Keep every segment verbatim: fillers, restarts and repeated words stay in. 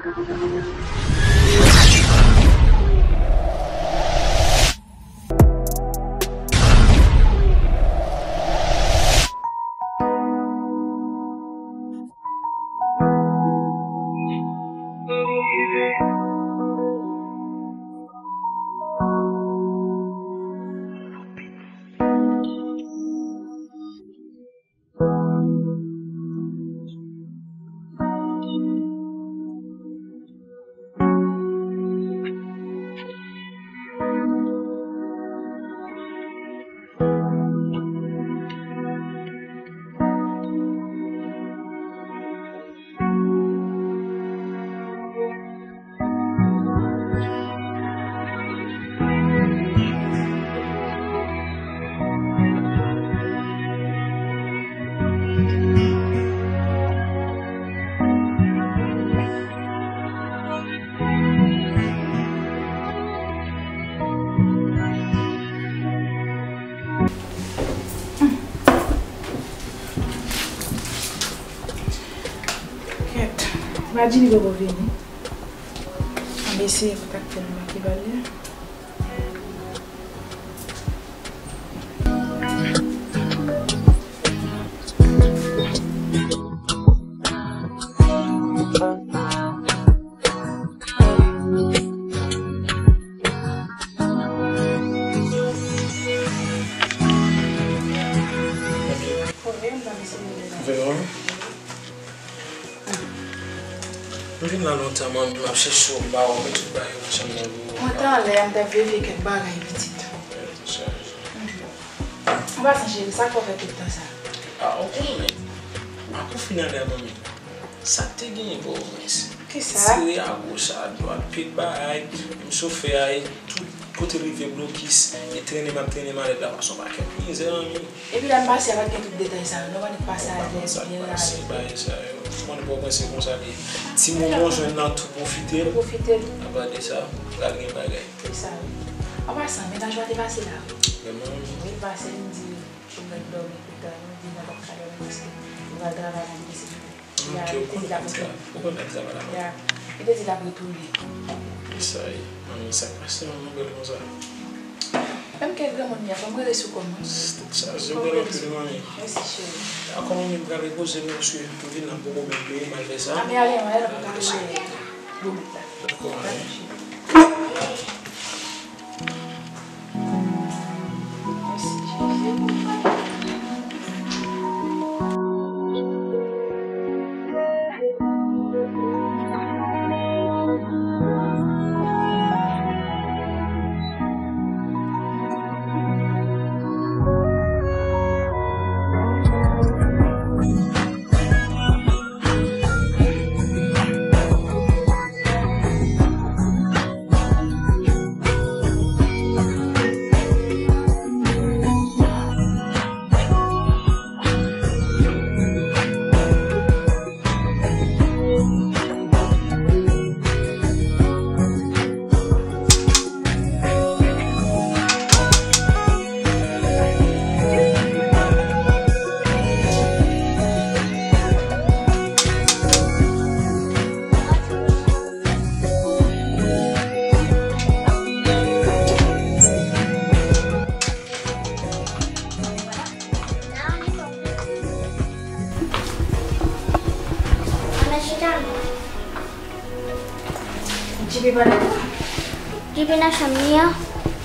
Kèt, Madjini poko vini. Ann eseye kontakte l, m pa ki ba l ye. Vero. M vin la lontan, manmi, m ap chèche w, m pa wè w, men tout bagay yo nan chanm nan pou ou. Mwen te anlè a, m t ap verifye kèk bagay, pitit. Tèt chaje. An pasan, cheri, sa k fè w fè tout tan sa? A, ou konnen. Ak ou fin anlè a, manmi. Sa k te genyen, Pòtoprens? Kisa? Tire a goch, a dwat, pil bagay, menm chofè a, e tout kote l rive blokis, e trennen m ap trennen malèt la, pase yon pakèt mizè, manmi. Epi lè m pase a, pa t gen tout detay sa yo non, pa t gen pasajè, byen rale. Bagay sa yo. Ou konnen Pòtoprens se konsa l ye. Ti moman w jwenn nan tou pwofite l. Pwofite l. Apa de sa, pral gen bagay. Se sa wi. An pasan, mennaj ou a te pase la wi. Vrèman wi. Wi, l pase, m di pou m rete dòmi tout tan, m di nan pa ka dòmi paske m pral travay nan minisipalite. Ok, ou konn travay, ou konn travay la. Ya. Li te di l ap retounen. Kisa e? Manmi, sa k pase manmi bèl konsa? Menm ke granmoun li a, fò m rele sou kò m wi. Tèt chaje, bèl anpil, manmi. Mèsi, cheri. Dakò, manmi, m pral repoze m, paske m vin la, m poko menm peye, m al fè sa. A, men ale, ale, m pral repoze. Bon, dakò, ale. Djipi pa la? Djipi nan chanm li an.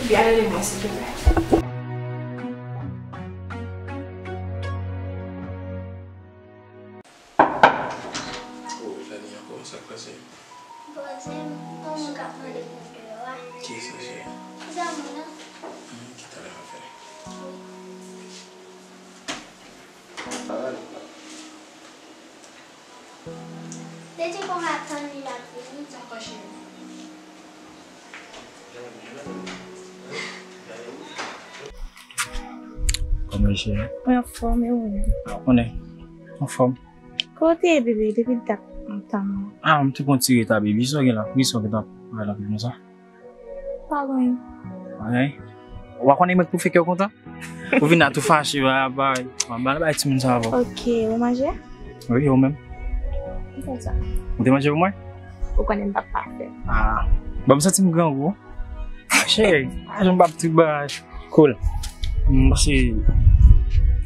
Ebyen, al rele mwen, silvouplè. Oh, Lani ankò, sa k pase? Vwazen, yon moun k ap mande pou deyò a. Kiyès sa, cheri? Zanmi m nan. Hmm, ki talè m ap fè. Li di pou m atann li, l ap vini. Dakò, cheri. Kòman cheri? Mwen anfòm, e ou menm? A, ou konnen. Anfòm. Kote w te ye, bebe, depi dat m tann ou? A, m te konn ti reta, bebe. Sa w gen la? Kisa w gen la? Wè la, bebe, sa. Pa gen anyen. Pa gen anyen? Ou pa konnen mwen pou fè kè w kontan? Ou vin la tou fache, ba, ba, ba, bay timoun sa avan. Ok, ou manje? Wi, ou menm? Ou fè sa. Ou te manje pou mwen? Ou konnen m p ap pafè. Ah, bon, m santi m grangou. Cheri, pa janm ap trip bagay. Cool. M panse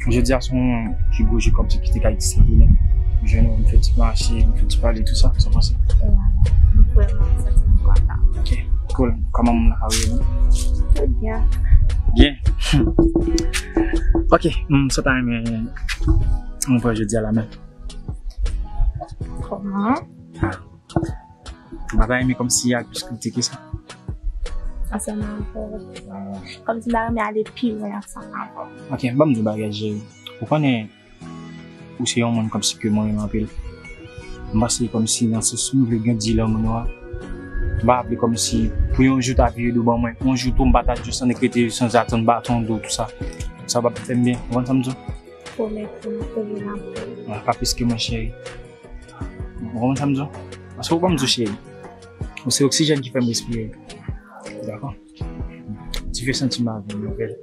jodi a se yon pi gwo jou kòmsi ki te ka egziste pou nou. M jwenn ou, m fè ti mache, m fè ti pale, tou sa. Sa w panse? E alò, m vrèman santi m kontan. Ok, cool. Kòman moun nan ka rele nou? Tout byen. Byen. Ok, m sot a renmen mwen pran jodi a la menm. Kòman? M pa ta renmen kòmsi al plis koute ke sa. Ansanm avè w. Kòmsi m ta renmen ale pi lwen ansanm avè w. Ok, ban m di w bagay, cheri. Ou konnen, ou se yon moun kòmsi ke mwen renmen anpil. M panse kòmsi nan sans m vle grandi lanmou nou an. M pa vle kòmsi pou yon jou ta vire do ban mwen. Yon jou tou m pa ta just annik rete sanzatann baton do tou sa. Sa p ap fè m byen. Ou konprann sa m di w? Pwomèt ou m ap rele w. Ah, pa plis ke mwen, cheri. Ou konprann sa m di w? Paske ou ban m di w, cheri. Ou se oksijèn ki fè m respire. Dakò? Ti fè santi m avè w, nouvèl.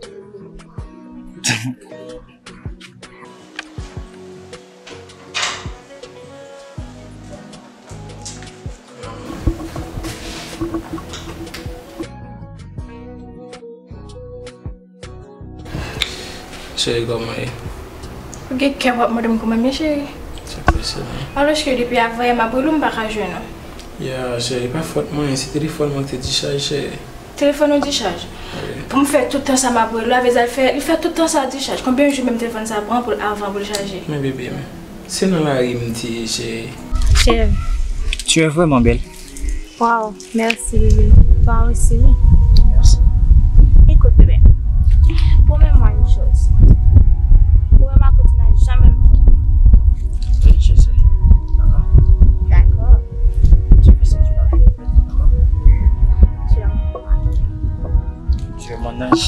Cheri, kòman ye? Ou gen kè w ap mande m kòman m ye, cheri? Se prese, non? Alòske depi avanyè m ap rele w, m pa ka jwenn ou. Ya, cheri, pa fòt mwen, se telefòn mwen ki te dichaj, cheri. Telefòn ou dichaj? Wi. Pou m fè tout tan sa m ap rele w, avè sa l fè, li fè tout tan sa dichaj. Konbyen jou menm telefòn sa pran pou l, avan pou l chaje? Men bebe, men se nan lari m te ye, cheri. Cheri. Tu es vraiment belle. Wow, merci bébé. Toi aussi. Merci. Écoute bébé, promets-moi une chose. Promets-moi que tu n'as jamais me trompé. Oui, je sais. D'accord. D'accord. Tu fais ce que tu vas faire. D'accord. Tu es mon ange. Tu es mon ange.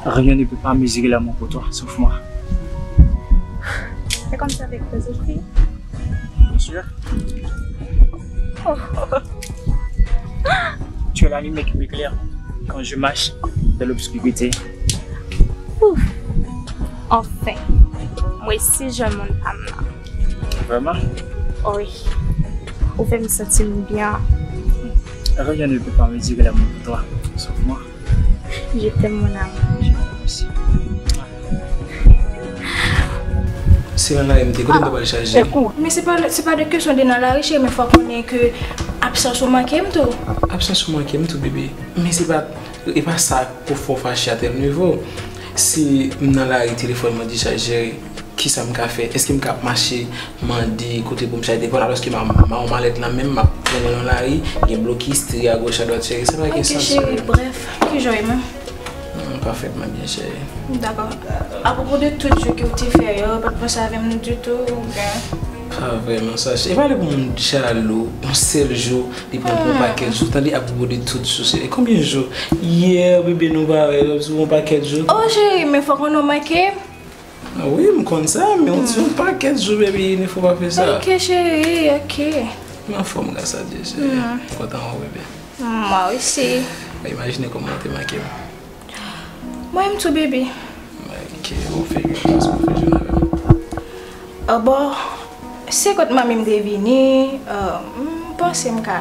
Rien ne peut pas mesurer l'amour pour toi, sauf moi. C'est comme ça avec les autres filles. Bien sûr. Oh. Tu es la lumière qui m'éclaire quand je marche dans l'obscurité. Ouf. Anfen, mwen si jwenn moun pa m nan. Vraiment? Wi. Ou fè m santi m byen. Rien ne peut pas mesurer l'amour pour toi, sauf moi. Je t'aime, mon amour. Je t'aime aussi. Se nan lari m te, kote m te pral chaje? Men se pa, se pa de kesyon de nan lari, cheri, men fò w konnen ke absans ou manke m tou. Absans ou manke m tou, bebe. Men se pa, e pa sa pou fè w fache a tel nivo. Si m nan lari, telefòn mwen dichaj, cheri, kisa m ka fè? Èske m ka ap mache mande kote pou m chaje telefòn, alòske m a, m a yon malèt nan men m, m ap trennen nan lari, gen blokis, tri agoch, adwat, cheri, sa pa gen sans, cheri. Ok, cheri, brèf, kijan w ye menm? Hmm, pafètman byen, cheri. Dakò. Apwopo de tout jou ke w te fè yo, ou pa t panse avè m ditou, oubyen? Pa vrèman sa, cheri. E pa lè pou moun jalou, yon sèl jou, li pran pou yon pakèt jou. Tande, apwopo de tout jou, cheri. Konbyen jou? Yè, bebe, nou parèy, w ap di yon pakèt jou. Oh, cheri, men fò w konnen w manke m. Wi, m konn sa, men w di yon pakèt jou, baby, il ne faut pas faire ça. Ok, cheri, ok. M anfòm, gras a Dye, cheri. M kontan wè w, bebe. Mwen osi. Imajine kòman w te manke m. Mwen menm tou, bebe. Ok, ou fè yon chans pou fè jounen avè m. Ah, bon, se kot manmi m te vini, euh, m panse m ka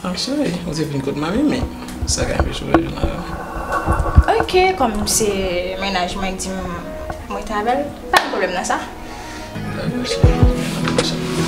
Ah, cheri, ou te vin kot manmi m, men sa ka enpeche w fè jounen avè m. Ok, kòm se mennaj mwen k di m mwen t avè l, pa gen pwoblèm nan sa. Dakò, cheri.